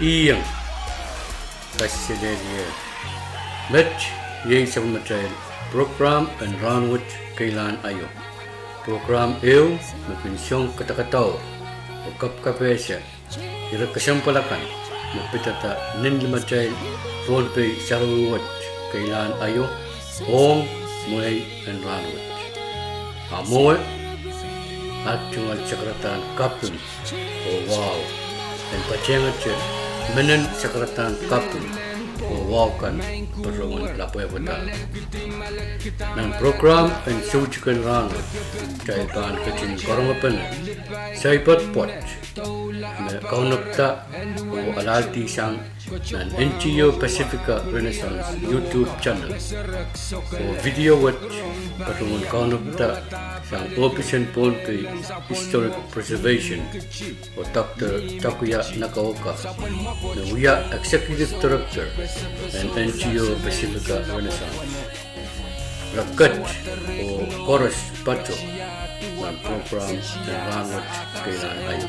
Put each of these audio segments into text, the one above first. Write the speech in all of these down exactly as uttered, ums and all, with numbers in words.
Iang, kasiselehlie. Met iei sapwellimatail prokram en rahnwet keilahn aio. Prokram ehu me kin song kadakadaur oh kapkapehse ire kesempwal akan me pidada nin limatail Pohnpei sarawi wet keilahn aio ong mwehi en rahnwet. A mwowe, at tungoal sakaradahn kaping oh wahu en patehngete menen sakaradahn kaping oh wahu kan patohwan lapwehpwada. Nan prokram en soutik en rahnwet, kitail pahn ketin karongepene saipad pwoat me kaunopada oh alahldi sang nan N G O Pacifica Renaissance YouTube channel oh video wet patohwan kaunopada sang ohpis en Pohnpei Historic Preservation oh Doctor Takuya Nagaoka, me wia Executive Director en N G O Pacifica Renaissance. Re ket oh koaros patoh nan prokram en rahnwet keilahn aio.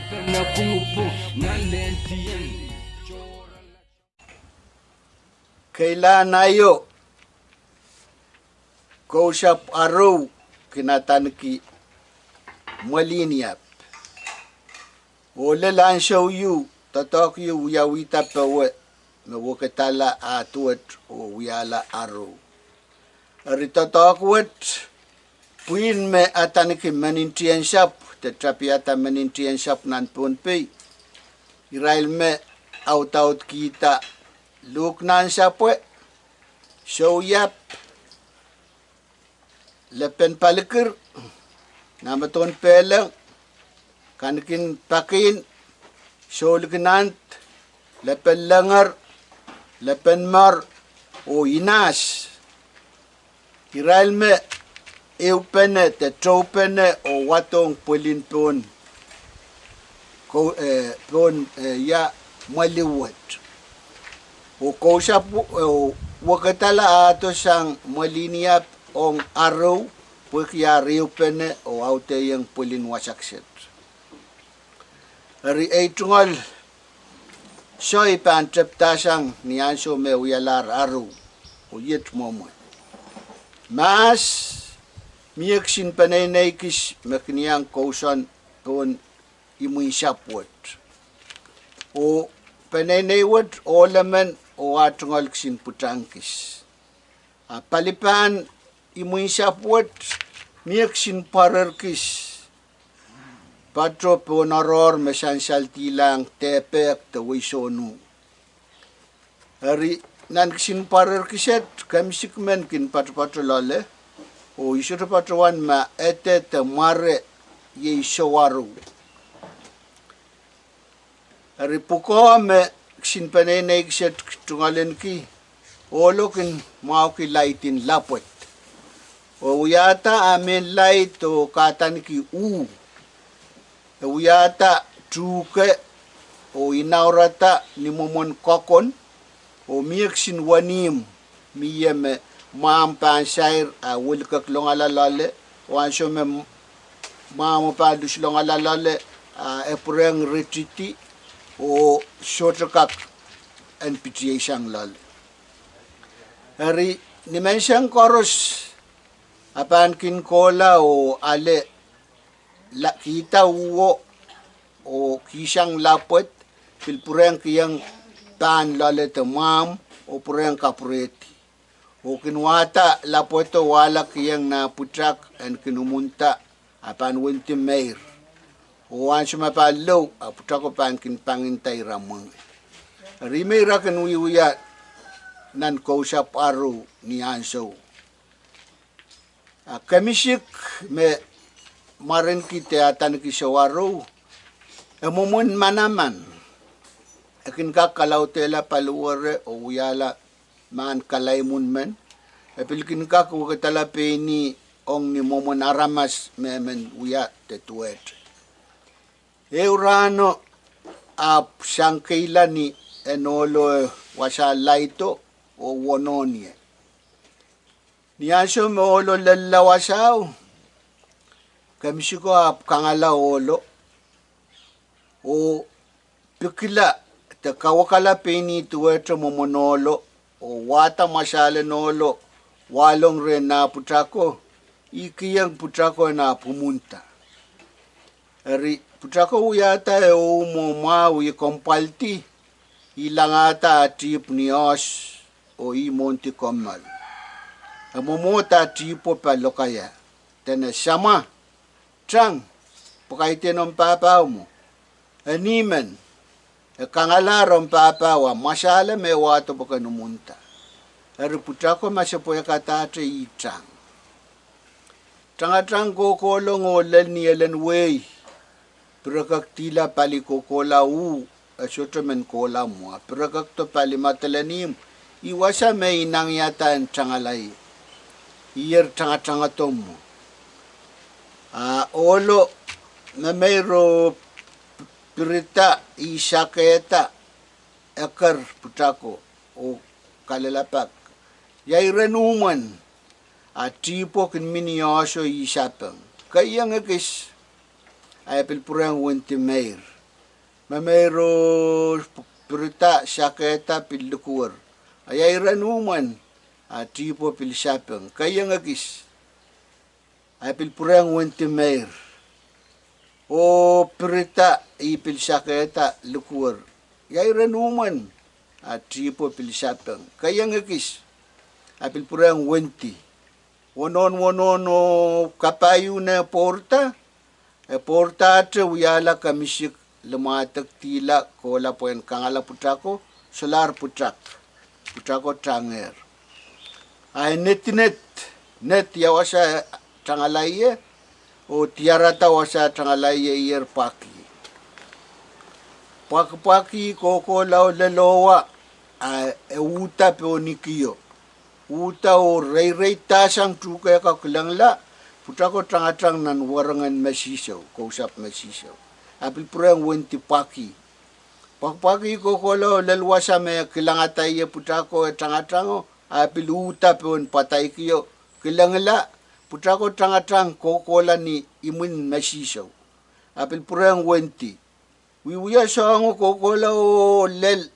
Keilahn aio, kousapw aru kin adaneki Mwelihniap. Oh lel ansou ieu, doadoahk ieu wiawihda powe me wekidala ahd wet oh wiahla aru. Eri doadoahk wet, pwihn me adaneki menintihensapw, de tapihada menintihensapw nan Pohnpei, irail me audaudkihda Luknansapwe, Souiap, Lepen Palikir, Nahmedohn Pehleng, Kanikin Pakin, Soulikinand, Lepen Lenger, Lepen Mour, oh Inas. Irail me ehupene de toupene oh wadohng pwelin pohn, ko-, eh, pohn, eh, ia, mweliwet. Oh kousapw, oh wekidala ahdo sang Mwelihniap ong aru, pwehki ar ehupene oh audehiong pwelin wasa kiset. Eri ei tungoal soai pahn tepdasang ni ansou me wialahr aru oh iet mwomwe. Mahs, mie kisin peneinei kis me kin iang kousoan pohn imwin sahpw wet. Oh peneinei wet ohl emen oh ah tungoal kisin pwutang kis. A palipan imwin sahpw wet, mie kisin pwarer kis patoh pohn oaroahr me sansaldilahng dehpehk de weisonu. Eri nan kisin pwarer kiset, kemesik men kin patopato loale, oh I sohte patohwan ma ede de mware iei sowaru. Eri pwukoa me kisin peneinei kiset tungoalenki, ohlo kin mwahuki laid en lapwet oh wiahda ah mehn laid oh kahdaneki uh. E wiahda tuhke oh inaurada ni mwomwen kokon, oh mie kisin wenihmw mie me mwahmw pahn sair ah welikek longala loale, oh ansou me mwahmw pahn luslongala loale, ah e pwurehng ritidi oh sohte kak en pitieisang loale. Eri nimenseng koaros a pahn kin kohla oh ale la-, kihda uwo oh kihsang lapwet, pil pwurehng kihong pahn loale de mwahmw oh pwurehng kapwurehdi. Oh kin wahda lapwedo wahla kihong nah pwutak en kin imwinda, a pahn wendi meir. Oh ansou me pahn lou, a pwutako pahn kin panginda ira mwenge. Eri me ira kin wiewia nan kousapw aru ni ansou. A kemesik me mwarenki de adaneki sowaru, e mwomwen manaman. E kin kak kalaudehla paliwere oh wiahla mahn kalaimwun men. E pil kin kak wekidala pein ih ong ni mwomwen aramas me men wia de duwehte. Ehu rahno ahpw sang keila ni en ohlo wasa laido oh wonohn ie. Ni ansou me ohlo lella wasao, kemesiko ahpw kangala ohlo oh pikila de kawekala pein ih duwehte mwomwen ohlo, oh wahda mwasahlen ohlo, wahlong rehn nah pwutako, ih kiheng pwutako en ahpw imwinda. Eri pwutako wiahda eh omw oh mwahu, ih komw pwaldi, ih langada ah dihp ni oahs, oh ih mwohndi kommoal. E mwomwohd ah dihpo pahn lokaia, dene, Samwa, tang, pwe kaidehn omw pahpahu mwo. E nimen, e kangalahr omw pahpahu, ah mwasahla me e wahdo pwe ken imwinda. Eri pwutako ma sehse pwehkadahte ih tang. Tangatang kohkohlong oh lel ni elen wehi, pirekektihla pali kohkohla uh, e sohte men kohla mwo, ah pirekekdo pali madalenihmw, ih wasa me inangiada en tangala ie. Ier tangatangodo mwo. Ah ohlo, memeir oh pirida, ih sakehda, eker pwutako, oh kalelapak, Ia iren uhmwen? Ah dihpo kin mi ni oahso, ih sapeng, Keieng ekis. Ah e pil pwurehng wendi meir. Memeir oh pirida, sakehda, pil likuwer. Ia iren uhmwen? Ah dihpo pil sapeng, Keieng ekis. Ah e pil pwurehng wendi meir. Oh pirida, ih pil sakehda, likuwer. Ia iren uhmwen? Ah dihpo pil sapeng, Keieng ekis. Ah e pil pwurehng wendi. Wonohn wonohn oh kapaiuhn eh pwourda, e pwourdahte wiahla kamisik, limwahdektihla kohla pwehn kangala pwutako, solahr pwutak. Pwutako tangehr. Ah e nedined, ned ia wasa tangala ie, oh diarada wasa tangala ie, ier pwaki. Pwakipwaki kohkohla oh lelowa, ah e uhda pohn ikio. Uhda oh reireidasang tuhke ko kilengla, pwutako tangatang nan werengen mesihseu, kousapw mesihseu. Ah pil pwurehng wendi pwaki. Pwakipwaki kohkohla oh lel wasa me kilangada ie pwutako e tangatango, ah pil uhda pohn padaikio, kilengla, pwutako tangatang kohkohla ni imwin mesihseu. Ah pil pwurehng wendi. Wiewia soahngo kohkohla oh lel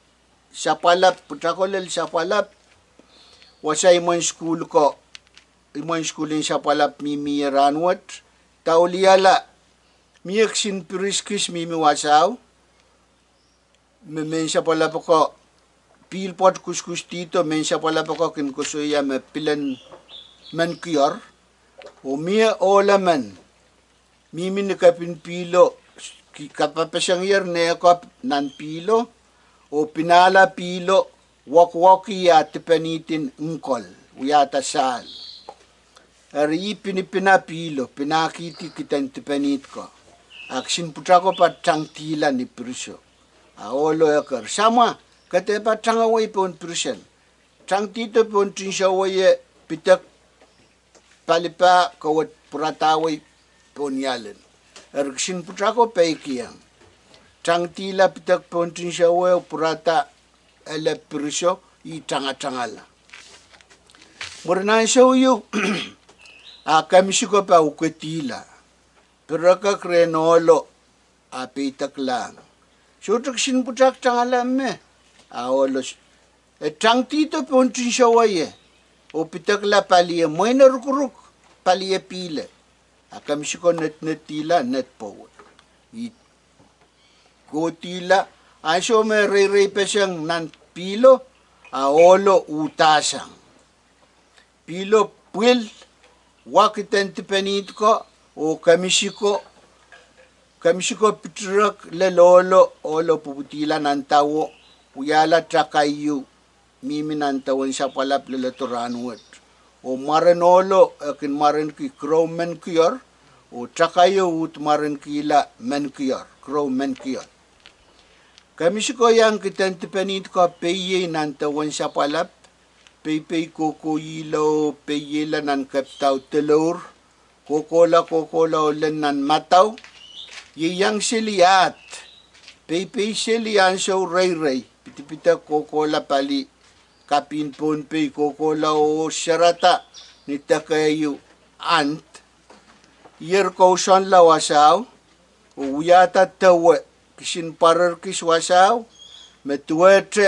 sapwalap, pwutako lel sapwalap, wasa imwen sukuhl ko, imwen sukuhl en sapwalap mihmi ie rahnwet, dauliala, mie kisin piris kis mihmi wasao, me mehn sapwalap ko, pihl pwoat kuskustihdo, mehn sapwalap ko kin koasoia me pilen menkior, oh mie ohl emen, mihmi ni kepin pihlo, ki kapapeseng ier nehkop nan pihlo, oh pinahla pihlo, wokwoki ah dipenihd en ngkol, wiahda sahl. Eri ih pinipina pihlo, pinahkihdi kiden dipenihd ko. Ah kisin pwutako pahn tangdihla ni piriso. Ah ohlo eker, Samwa, ke dehr pahn tangawei pohn pirison? Tangdihdo pohn tinsowei e pidek palipa, ke wet pwuradawei pohn ialen. Eri kisin pwutako peikiong. Tangdihla pidek pohn tinsowei oh pwurada ele piriso, ih tangatangala. Mwurin ansou ieu, ah kemisi ko pahn ukedihla, pirekek rehn ohlo, ah peideklahng, Sohte kisin pwutak tangala me? Ah ohlo, E tangdihdo pohn tinsowei e, oh pidekla palie mwein e rukuruk, palie pihle. Ah kemisi ko nednedihla, ned powe. Ih kohdihla, ansou me reireipeseng nan pihlo, ah ohlo uhdahsang. Pihlo pwil, wa kiden dipenihd ko, oh kemisi ko, kemisi ko pitirek lel ohlo, ohlo pwupwudihla nan dawo, wiahla takaiu, mihmi nan dewen sapwalap leledo rahnwet. Oh mwaren ohlo e kin mwarenki kirou menkior, oh takaio uhd mwarenkihla menkior, kirou menkior. Kemisi ko iang kiden dipenihd ko peiei nan dewen sapwalap, peipei kohkohla oh peieila nan kepdau delour, kohkohla kohkohla oh len nan madau, ieiang seli ahd, peipei seli ansou reirei, pidipidek kohkohla pali kapihn Pohnpei, kohkohla oh serada ni dekehieu ahd, ier kousoanla wasao, oh wiahda dewe, kisin pwarer kis wasao, me duwehte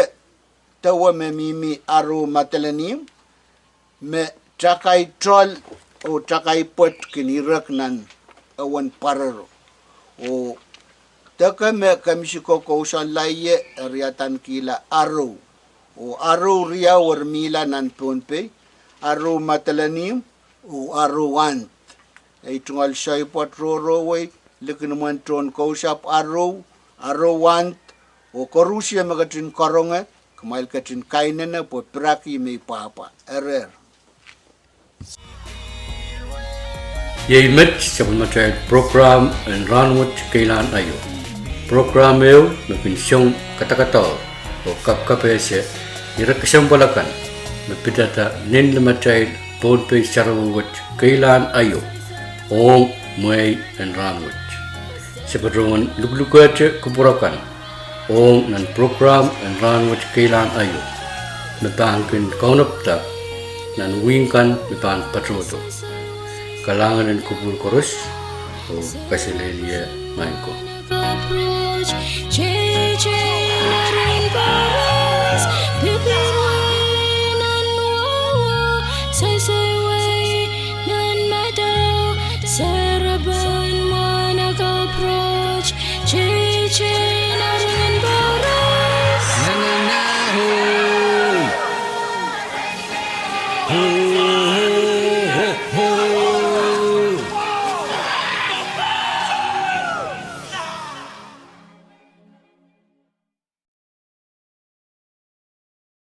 dewe me mihmi Aru Madolenihmw, me takai toal oh takai pwoat kin irek nan ewen pwarero. Oh deke me kemisi ko kousoanla ie, eri adanekihla Aru. Oh Aru riau eri mihla nan Pohnpei: Aru Madolenihmw oh Aru Wand. Ei tungoal soai pwoat rohrowei likin imwen tohn kousapw Aru, Aru Wand, oh koarusie me ketin karonge, kumwail ketin kainene pwe piraki me I pwahpwa. Erehr. Iei met sapwellimatail prokram en Rahnwet Keilahn Aio. Prokram ehu me kin song kadakadau oh kapkapehse ire kesempwal akan me pidada nin limatail Pohnpei sarawi wet keilahn aio ong mwehi en rahnwet. Se patohwan lukulukehte kupwur akan ong nan prokram en Rahnwet Keilahn Aio me pahn kin kaunopada nan wihk kan me pahn patohdo. Kalahngan en kupwur koaros oh kaselehlie maing ko.